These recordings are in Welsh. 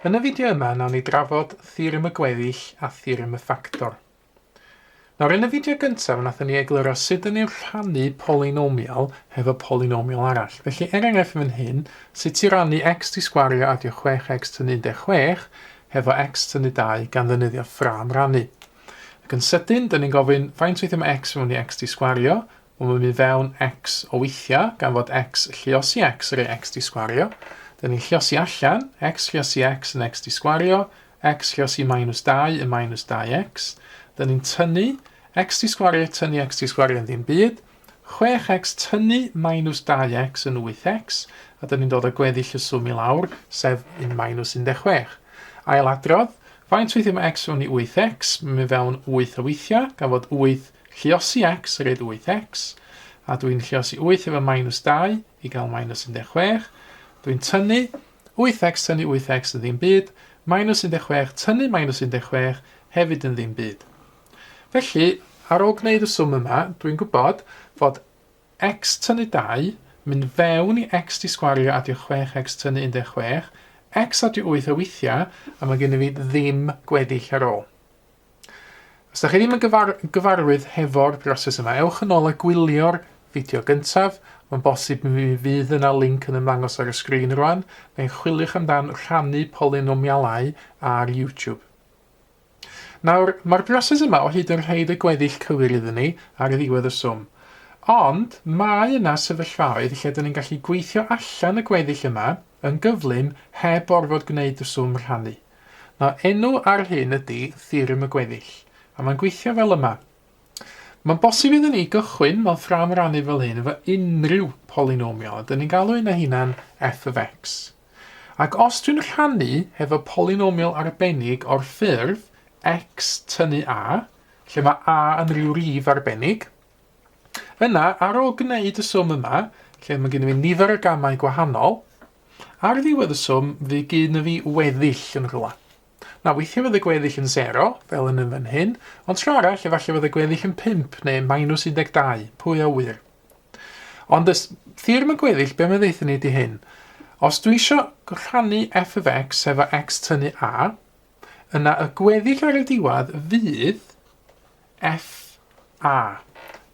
Yn y fideo yma, nawn ni drafod theorem y gweddill a theorem y ffactor. Nawr, yn y fideo gyntaf, wnaethon ni egluro sut dyn ni'n rhannu polynomial hefo polynomial arall. Felly, er enghraifft fan hyn, sut i rannu x di sgwario adio 6x tynnu 16 hefo x tynnu 2 gan ddefnyddio ffrâm rannu. Ac yn sydyn, dyn ni'n gofyn faint weithiau mae x fewn i x di sgwario, Wel, mae'n mynd fewn x o weithiau, gan fod x lluosi x yr x di sgwario. Dyn ni'n lluosi allan, x lluosi x yn x di sgwario, x lluosi minus 2 yn minus 2x. Dyn ni'n tynnu x di sgwario, tynnu x di sgwario yn ddim byd. 6x tynnu minus 2x yn 8x, a dyn ni'n dod â gweddill y swm i lawr, sef 1 minus 16. Ailadrodd, faint weithiau mae x fewn i 8x? Mae'n mynd fewn 8 o weithiau, gan fod 8 Lluosi x rhaid 8x, a dwi'n lluosi 8 efo minus 2 i gael minus 16. Dwi'n tynnu 8x tynnu 8x yn ddim byd, minus 16 tynnu minus 16 hefyd yn ddim byd. Felly, ar ôl gwneud y swm yma, dwi'n gwybod fod x tynnu 2 mynd fewn i x di sgwario adio 6x tynnu 16, x adio 8 o weithiau, a mae gen i fi ddim gweddill ar ôl. Os da chi ddim yn gyfar gyfarwydd hefo'r broses yma, ewch yn ôl a gwylio'r fideo gyntaf. Mae'n bosib mi fydd yna link yn ymddangos ar y sgrin rwan, neu chwiliwch amdan rhannu polynomialau ar YouTube. Nawr, mae'r broses yma o hyd yn rhaid y gweddill cywir iddyn ni ar ddiwedd y swm. Ond mae yna sefyllfaoedd lle dyn ni'n gallu gweithio allan y gweddill yma yn gyflym heb orfod gwneud y swm rhannu. Nawr, enw ar hyn ydy theorem y gweddill, a mae'n gweithio fel yma. Mae'n bosib iddyn ni gychwyn mewn ffrâm rannu fel hyn efo unrhyw polynomial, a dyn ni'n galw un o hynna'n f of x. Ac os dwi'n rhannu hefo polynomial arbennig o'r ffurf x tynnu a, lle mae a yn rhyw rif arbennig, yna ar ôl gwneud y swm yma, lle mae gen i fi nifer o gamau gwahanol, Ar ddiwedd y swm, fe gyn fi weddill yn rhywle. Nawr, weithiau fydd y gweddill yn 0, fel yn yn fan hyn, ond tro arall, efallai fydd y gweddill yn 5 neu minus 12, pwy a ŵyr. Ond y theorem y gweddill, be mae'n ddeithio ni ydy hyn. Os dwi eisiau rhannu f of x efo x tynnu a, yna y gweddill ar y diwedd fydd F A.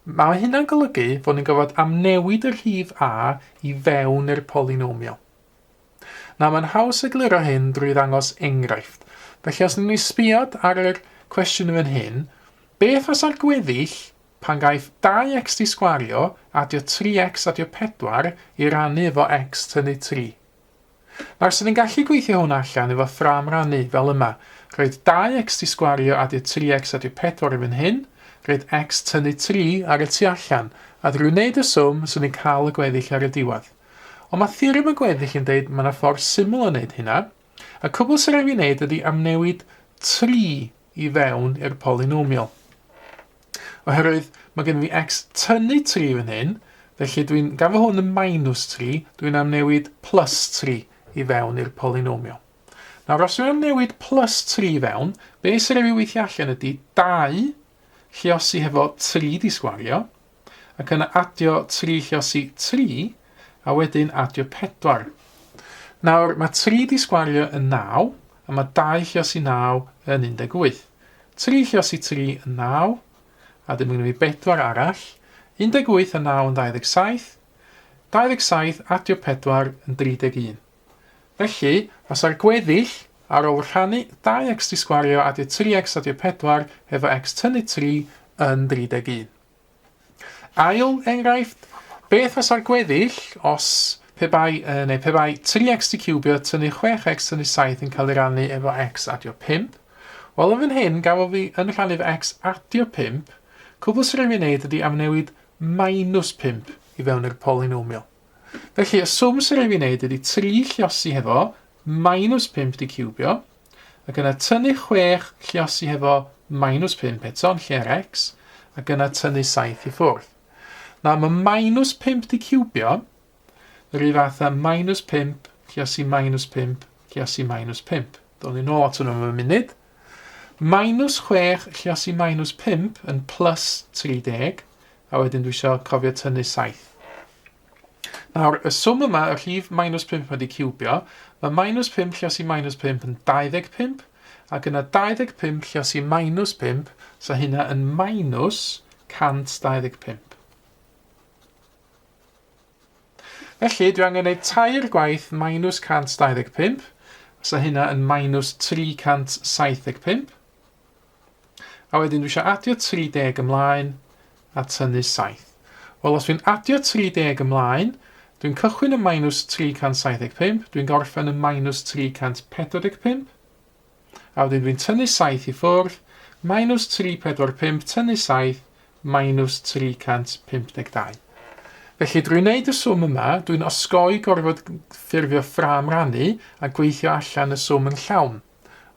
Mae hynna'n golygu fod ni'n gorfod amnewid y rhif A i fewn i'r polynomial. Nawr, mae'n haws egluro hyn drwy ddangos enghraifft. Felly, os ni'n sbiod ar yr cwestiwn yn fan hyn, beth fasa'r gweddill pan gaiff 2x di sgwario adio 3x adio 4 i rannu efo x tynnu 3? Nawr, 'swn i'n gallu gweithio hwn allan efo ffrâm rannu, fel yma. Rhoid 2x di sgwario adio 3x adio 4 i fan hyn, rhoid x tynnu 3 ar y tu allan, a drwy wneud y swm, 'swn i'n cael y gweddill ar y diwedd. Ond mae theorem y gweddill yn deud mae yna ffordd syml o wneud hynna, y cwbl sy'n rhaid fi wneud ydy amnewid 3 i fewn i'r polynomial. Oherwydd mae gen i fi x tynnu 3 fan hyn, felly dwi'n, gan fod hwn yn minus 3, dwi'n amnewid plus 3 i fewn i'r polynomial. Nawr, os dwi'n amnewid plus 3 i fewn, be sy'n rhaid fi weithio allan ydy 2 lliosi hefo 3 di sgwario, ac yna adio 3 lliosi 3, a wedyn adio 4. Nawr, mae 3 di sgwario yn 9, a mae 2 lliosi 9 yn 18. 3 lliosi 3 yn 9, a dim gen i fi bedwar arall. 18 a 9 yn 27, 27 adio 4 yn 31. Felly, fasa'r gweddill ar ôl rhannu 2x di sgwario adio 3x adio 4 efo x tynnu 3 yn 31. Ail enghraifft, beth fasa'r gweddill os pe bai, neu pe bai 3x di ciwbio tynnu 6x tynnu 7 yn cael ei rannu efo x adio 5? Wel, yn fan hyn, gafodd fi yn rhannu efo x adio 5, cwbl sy'n rhaid fi wneud ydy amnewid minus 5 i fewn i'r polynomial. Felly, y swm sy'n rhaid fi wneud ydy 3 lliosi hefo minus 5 di ciwbio, ac yna tynnu 6 lliosi hefo minus 5 eto yn lle'r x, ac yna tynnu 7 i ffwrdd. Nawr mae minus 5 di ciwbio, yr un fath â minus 5 lliosi minus 5 lliosi minus 5. Do'n ni nôl at hwnnw mewn munud. Minus 6 lliosi minus 5 yn plus 30, a wedyn dwi eisiau cofio tynnu 7. Nawr, y swm yma, y rhif minus 5 wedi ciwbio, mae minus 5 lliosi minus 5 yn 25, ac yna 25 lliosi minus 5, so hynna yn minus 125. Felly, dwi angen gwneud tair gwaith minus 125, so hynna yn minus 375. A wedyn dwi eisiau adio 30 ymlaen a tynnu 7. Wel, os dwi'n adio 30 ymlaen, dwi'n cychwyn yn minus 375, dwi'n gorffen yn minus 345. A wedyn dwi'n tynnu 7 i ffwrdd, minus 345 tynnu 7, minus 352. Felly drwy wneud y swm yma, dwi'n osgoi gorfod ffurfio ffrâm rannu a gweithio allan y swm yn llawn.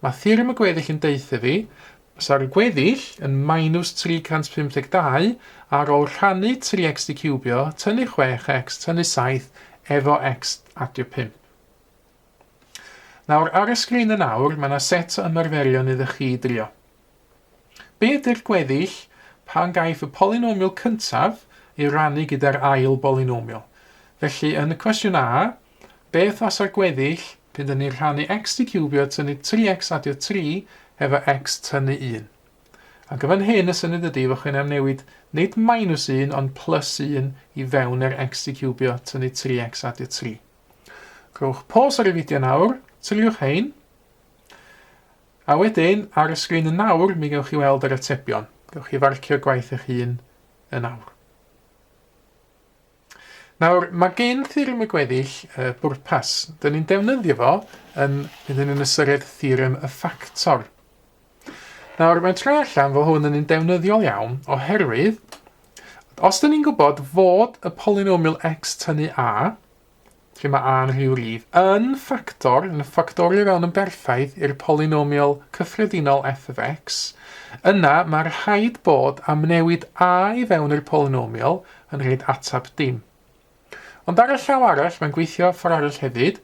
Mae theorem y gweddill yn deutha fi, bysa'r gweddill yn minus 352 ar ôl rhannu 3x di ciwbio, tynnu 6x, tynnu 7, efo x adio 5. Nawr, ar y sgrin yn awr, mae yna set o ymarferion iddo chi drio. Be ydy'r gweddill pan gaiff y polynomial cyntaf ei rannu gyda'r ail bolynomial? Felly, yn y cwestiwn A, beth fasa'r gweddill pan dyn ni'n rhannu x di ciwbio tynnu 3x adio 3 efo x tynnu 1? Ac yn fan hyn, y syniad ydy fod chi'n amnewid nid minus 1 ond plus 1 i fewn yr x di ciwbio tynnu 3x adio 3. Rhowch pause ar y fideo nawr, triliwch hein, A wedyn, ar y sgrin yn nawr, mi gewch chi weld yr atebion. Gewch chi farcio gwaith eich hun yn awr. Nawr, mae gen theorem y gweddill uh, bwrpas. Dyn ni'n defnyddio fo yn, dyn ni'n ystyried theorem y ffactor. Nawr, mae'n troi allan fod hwn yn un defnyddiol iawn oherwydd os dyn ni'n gwybod fod y polynomial x tynnu a, lle mae a yn rhyw rif, yn ffactor, yn ffactorio fewn yn berffaith i'r polynomial cyffredinol f of x, yna mae rhaid bod amnewid a i fewn i'r polynomial yn rhaid ateb dim. Ond ar y llaw arall, mae'n gweithio ffordd arall hefyd,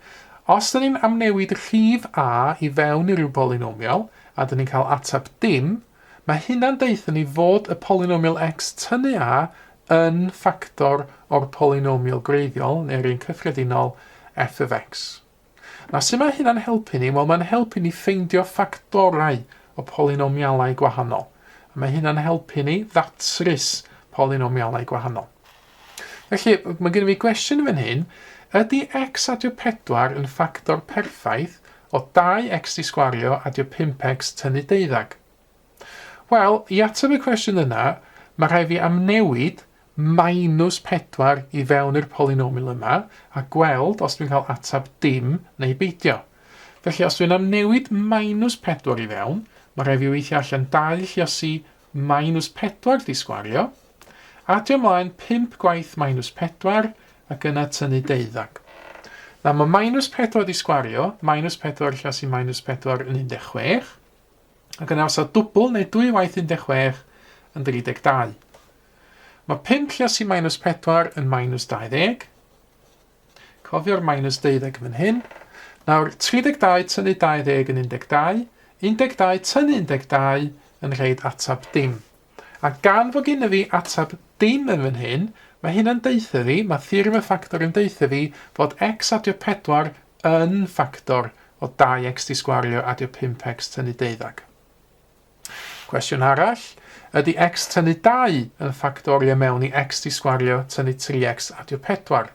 os dyn ni'n amnewid rhif a i fewn i ryw polynomial, a dyn ni'n cael ateb dim, Mae hynna'n deutha ni fod y polynomial x tynnu a yn ffactor o'r polynomial gwreiddiol, neu'r un cyffredinol, f of x. Nawr, sut mae hynna'n helpu ni? Wel, mae'n helpu ni ffeindio ffactorau o polynomialau gwahanol. A mae hynna'n helpu ni ddatrys polynomialau gwahanol. Felly, mae gen i fi gwestiwn yn fan hyn. Ydy x adio 4 yn ffactor perffaith o 2x di sgwario adio 5x tynnu deuddag? Wel, i ateb y cwestiwn yna, mae rhaid fi amnewid minus 4 i fewn i'r polynomial yma a gweld os dwi'n cael ateb dim neu beidio. Felly, os dwi'n amnewid minus 4 i fewn, mae rhaid fi weithio allan 2 lliosi minus 4 di sgwario, adio ymlaen 5 gwaith minus 4 ac yna tynnu deuddag. Nawr mae minus 4 di sgwario, minus 4 lliosi minus 4 yn 16, ac yna os dwbl neu dwy waith 16 yn 32. Mae 5 lliosi minus 4 yn minus 20. Cofio'r minus 12 fan hyn. Nawr, 32 tynnu 20 yn 12, 12 tynnu 12 yn rhaid ateb dim. A gan fod gennym fi ateb dim yn fan hyn, mae hynna'n deutha fi, mae theorem y ffactor yn deutha fi fod x adio 4 yn ffactor o 2x di sgwario adio 5x tynnu deuddag. Cwestiwn arall, ydy x tynnu 2 yn ffactorio mewn i x di sgwario tynnu 3x adio 4?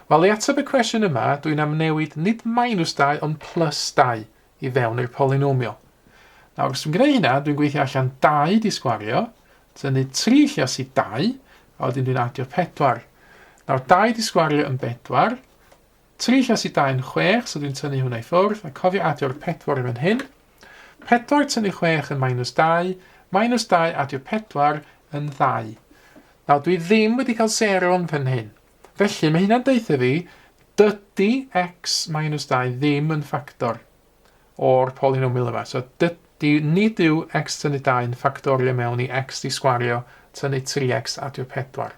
Wel, i ateb y cwestiwn yma, dwi'n amnewid nid minus 2 ond plus 2 i fewn i'r polynomial. Nawr, os dwi'n gwneud hynna, dwi'n gweithio allan 2 di sgwario, tynnu 3 lliosi 2, a wedyn dwi'n adio 4. Nawr, 2 di sgwario yn 4, 3 lliosi 2 yn 6, so dwi'n tynnu hwnna i ffwrdd, a cofio adio'r 4 i fan hyn. 4 tynnu 6 yn minus 2, minus 2 adio 4 yn 2. Nawr, dwi ddim wedi cael 0 yn fan hyn. Felly, mae hynna'n deutha fi, dydy x minus 2 ddim yn ffactor o'r polynomial yma. So, dydy, nid yw x tynnu 2 yn ffactorio mewn i x di sgwario tynnu 3x adio 4.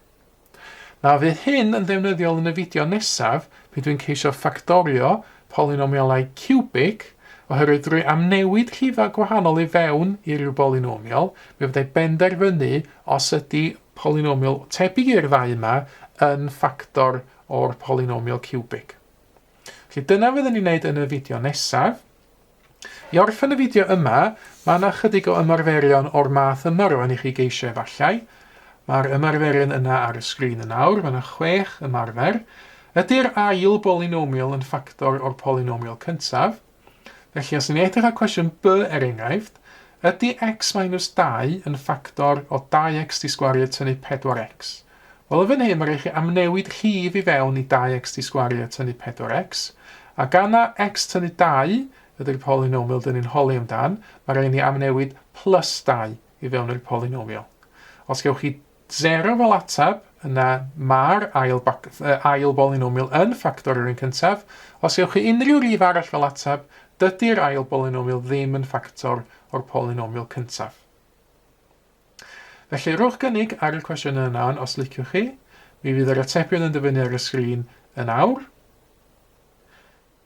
Nawr, fydd hyn yn ddefnyddiol yn y fideo nesaf, pryd dwi'n ceisio ffactorio polynomialau cubic, oherwydd drwy amnewid rhifau gwahanol i fewn i ryw bolynomial, mi fyddai benderfynu os ydy polynomial tebyg i'r ddau yma yn ffactor o'r polynomial cubic. Felly dyna fyddwn ni'n neud yn y fideo nesaf. I orffen y fideo yma, mae yna chydig o ymarferion o'r math yma rwan i chi geisio efallai. Mae'r ymarferion yna ar y sgrin yn awr, mae yna chwech ymarfer. Ydy'r ail bolynomial yn ffactor o'r polynomial cyntaf? Felly, os ni'n edrych ar cwestiwn B er enghraifft, ydy x minus 2 yn ffactor o 2x di sgwario tynnu 4x? Wel, yn fan hyn, mae rhaid chi amnewid rhif i fewn i 2x di sgwario tynnu 4x, a gan na x tynnu 2 ydy'r polynomial dyn ni'n holi amdan, mae rhaid ni amnewid plus 2 i fewn i'r polynomial. Os gewch chi 0 fel ateb, yna mae'r ail, ail bolynomial yn ffactor yr un cyntaf. Os gewch chi unrhyw rif arall fel ateb, dydy'r ail bolynomial ddim yn ffactor o'r polynomial cyntaf. Felly, rhowch gynnig ar y cwestiynau yna os liciwch chi. Mi fydd yr atebion yn dyfynnu ar y sgrin yn awr.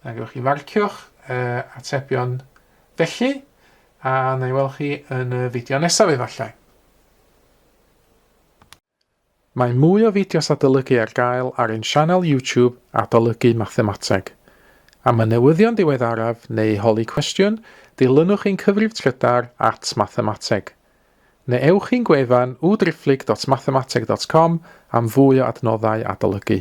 A gewch chi farcio'ch uh, atebion felly, a na i weld chi yn y fideo nesaf efallai. Mae mwy o fideos adolygu ar gael ar ein sianel YouTube Adolygu Mathemateg. Am y newyddion diweddaraf neu holi cwestiwn, dilynwch ein cyfrif trydar at mathemateg. Neu ewch i'n gwefan www.mathemateg.com am fwy o adnoddau adolygu.